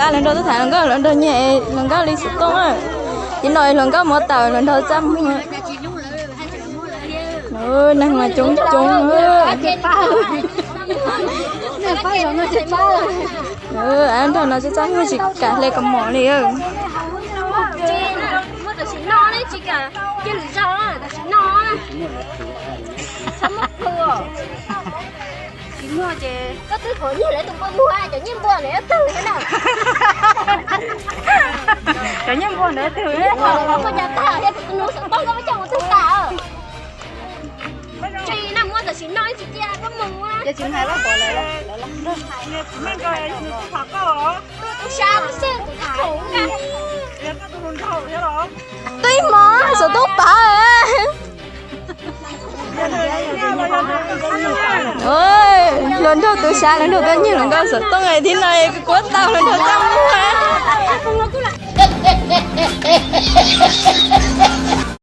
Hluas nraug tuaj tham hluas nkauj, hluas nraug nyiag hluas nkauj li xov tooj. Ces no hluas nkauj muab tawm hluas nraug txaj muag. Neeg mas coob coob. Nraug no txaj muag tsis kam hle kaus mom li. Tsis muaj ces koj twb qhov nyiag lawv tus poj muag, cov nyiaj npua lawv twg thiab na? Cov nyiaj npua lawv twg? Koj cov tag thiab tus nus xov tooj koj muab coj mus twg tas? Tsis na, muab tam sim no ib tsis cia koj mus na. Twb ib hmos xov tooj pav. Hluas nraug tu siab, hluas nraug koj nyiag hluas nkauj xov tooj thiab no, kuv tau hluas nraug txaj